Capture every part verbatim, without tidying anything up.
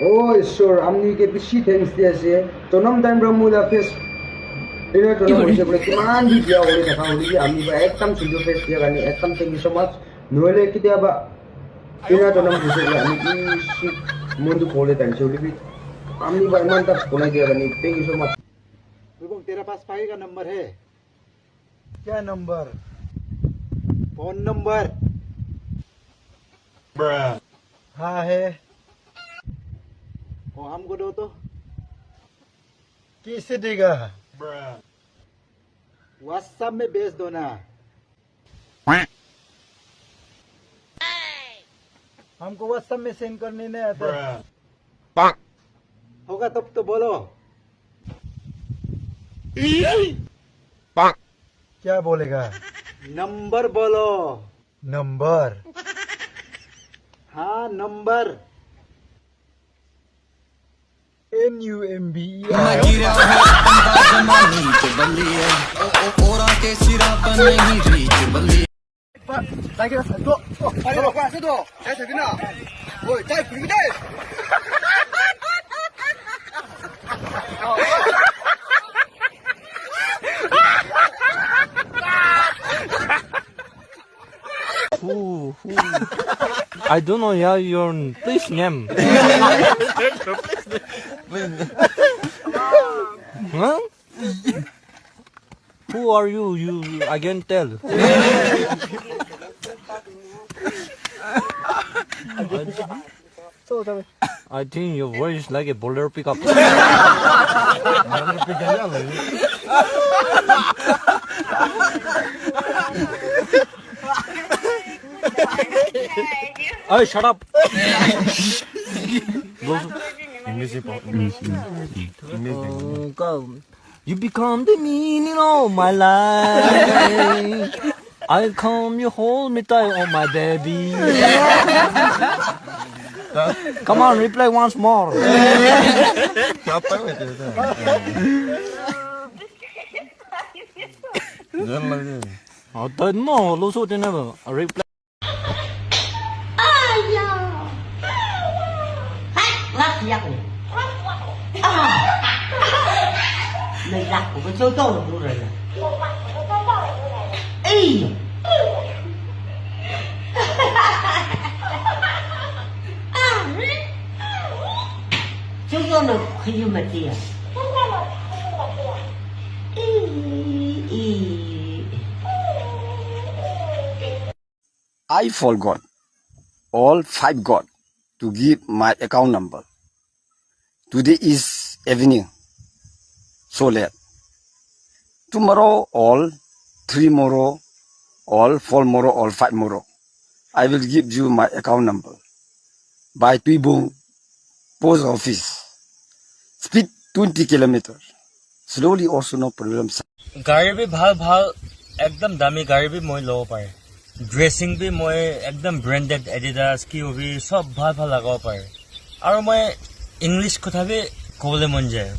Oh Ishwar, amni ke bishi thanks di ase. Janam time pra moi la face, ena janam hoise bole kiman bi biya hoi thaka hoile bi amni pra ekdam sundur face diya karne ekdam thank you so much. Nohole ketiaba ena janam hoise bole ami bishi mon dukh hole time se hoile bi amni pra iman ta bonai diya karne thank you so much. Bibong, तेरा पास भाई का नंबर है? क्या नंबर? फोन नंबर। हाँ है। वो हमको दो तो। किसे देगा? WhatsApp में भेज दो ना। हमको WhatsApp में सेंड करने नहीं आता। होगा तब तो बोलो। क्या बोलेगा? नंबर बोलो। नंबर? हाँ, नंबर। N U M B E R। Who, who? I don't know, yeah, your, please name. Huh? Who are you? You, I can tell. I think your voice is like a Bolero pickup. Hey, shut up. English, English, English. You become the meaning of my life. I come, you hold me tight, oh my baby. Come on, replay once more. Oh, no, lo so tiene replay. Aya. Hai, lak yak ni. Ah. Mai lak ko cho to lo bu ra ya. Ei. Ah. Cho yo no khayu ma ti ya. Ei, ei. I forgot all five God to give my account number. Today is evening, so late. Tomorrow all three moro, all four moro, all five moro. I will give you my account number. By Tuibong post office. Speed twenty kilometer. Slowly also no problem. Gari bi bhal bhal, ekdam dami gari bi moi lobo pare. Dressing bi moi ekdam branded Adidas, ki hobi, sob bhal bhal lagabo pare. Aru moi English kotha bi kobole mon jai.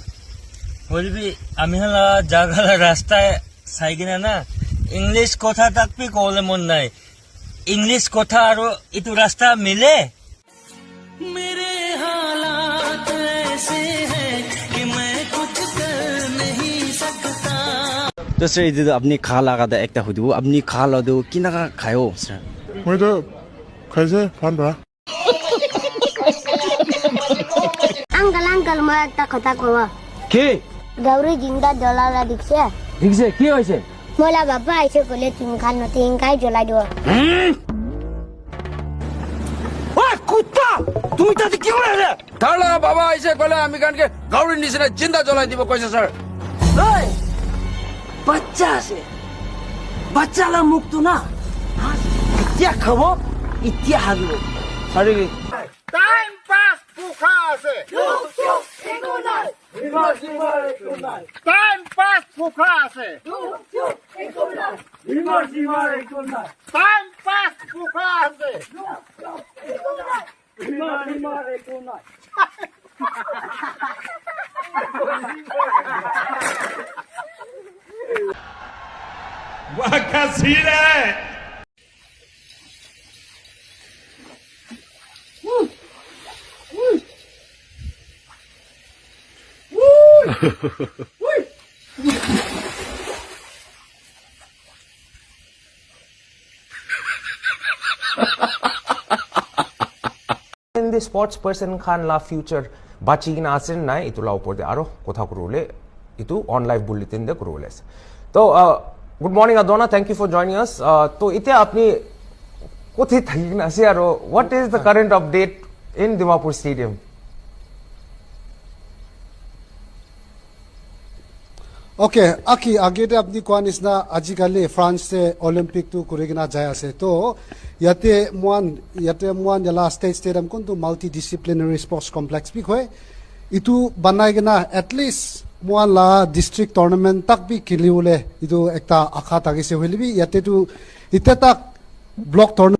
Hoile bi ami khan la jaga la rasta sai kena na, English kotha tak bi kobole mon nai. English kotha aru etu rasta mile? मेरे हालात ऐसे हैं कि मैं कुछ कर नहीं सकता। To sir, etu tu apni kha laga ta ekta hudibo, apni kha la tu kinaka khai ho, sir? Moi to khaise phan pra. Uncle, uncle, moi ekta kotha kobo. Ki? Gauri jinda jola la dikse. Dikse, ki hoise? Mola baba aise kole tin khan no tin kai jolai dibo. Hmm? Oi, kutta! Tumi tate ki kore ase? Tar laga baba aise kole ami khan ke gauri nisina jinda jolai dibo koise, sir. Oi! Baccha ase. Baccha la mukh tu na. Itya khabo, itya hagibo. Sorry. Time pass bhukha ase. Time pass bhukha ase. Time pass bhukha ase. Wakasire! In the sports person khan la future bachi kena ase na nai, itu la upor te aro kotha kuribole itu On Life Bulletin te kuribole ase. To, uh, good morning, Adona. Thank you for joining us. Uh, to, itya apni kothe thaki kena ase aro what is the current update in Dimapur Stadium? Okay, Aki, age te apni koa nisna ajikali France te Olympic tu kuri kena jai ase. To, yate moan, yate moan yala state stadium kuntu multidisciplinary sports complex bi koi. Itu banai kena at least moan la district tournament tak bi kili ule itu ekta akha takise hoile bi yate tu ite tak block tournament